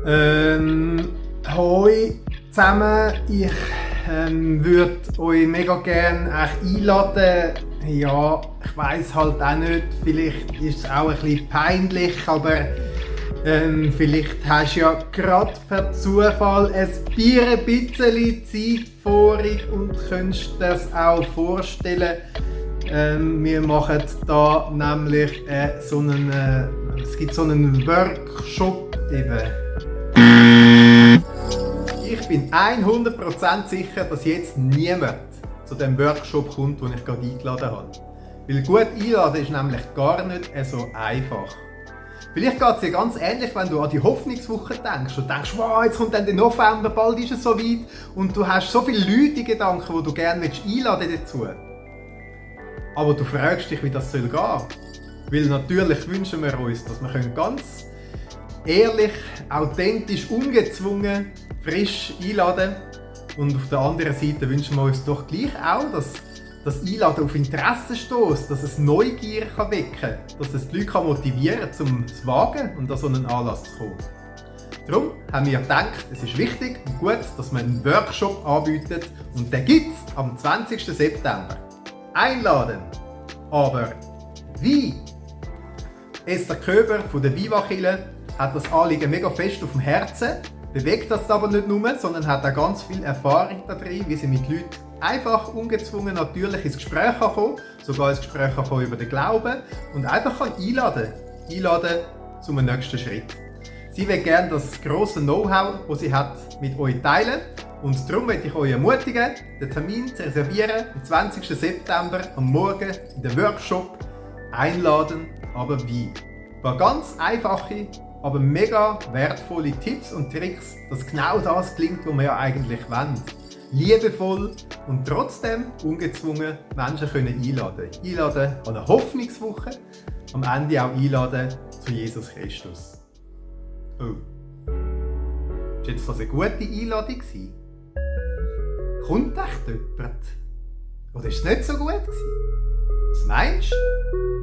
Hoi zusammen, ich würde euch mega gerne einladen. Ja, ich weiss halt auch nicht, vielleicht ist es auch ein bisschen peinlich, aber vielleicht hast du ja gerade per Zufall ein bisschen Zeit vorig und könntest das auch vorstellen. Wir machen da nämlich es gibt so einen Workshop eben. Ich bin 100% sicher, dass jetzt niemand zu dem Workshop kommt, den ich gerade eingeladen habe. Weil gut einladen ist nämlich gar nicht so einfach. Vielleicht geht es dir ganz ähnlich, wenn du an die Hoffnungswoche denkst und denkst, wow, jetzt kommt dann der November, bald ist es so weit und du hast so viele Leute in Gedanken, die du gerne einladen dazu. Aber du fragst dich, wie das gehen soll. Weil natürlich wünschen wir uns, dass wir ganz ehrlich, authentisch, ungezwungen, frisch einladen können. Und auf der anderen Seite wünschen wir uns doch gleich auch, dass das Einladen auf Interesse stößt, dass es Neugier wecken kann, dass es die Leute motivieren kann, um es wagen und an so einen Anlass zu kommen. Darum haben wir gedacht, es ist wichtig und gut, dass man einen Workshop anbietet und den gibt es am 20. September. Einladen! Aber wie? Esther Köber von der Viva-Kirche hat das Anliegen mega fest auf dem Herzen, bewegt das aber nicht nur, sondern hat auch ganz viel Erfahrung darin, wie sie mit Leuten einfach ungezwungen natürlich ins Gespräch kommen, sogar ins Gespräch kommen über den Glauben und einfach einladen zum nächsten Schritt. Sie will gerne das grosse Know-how, das sie hat, mit euch teilen und darum möchte ich euch ermutigen, den Termin zu reservieren am 20. September am Morgen in den Workshop. Einladen, aber wie? Ein paar ganz einfache, aber mega wertvolle Tipps und Tricks, dass genau das klingt, was wir ja eigentlich wollen. Liebevoll und trotzdem ungezwungen Menschen können einladen. Einladen an eine Hoffnungswoche, am Ende auch einladen zu Jesus Christus. Oh. Ist jetzt das eine gute Einladung gewesen? Kommt echt jemand? Oder ist es nicht so gut gewesen? Was meinst du?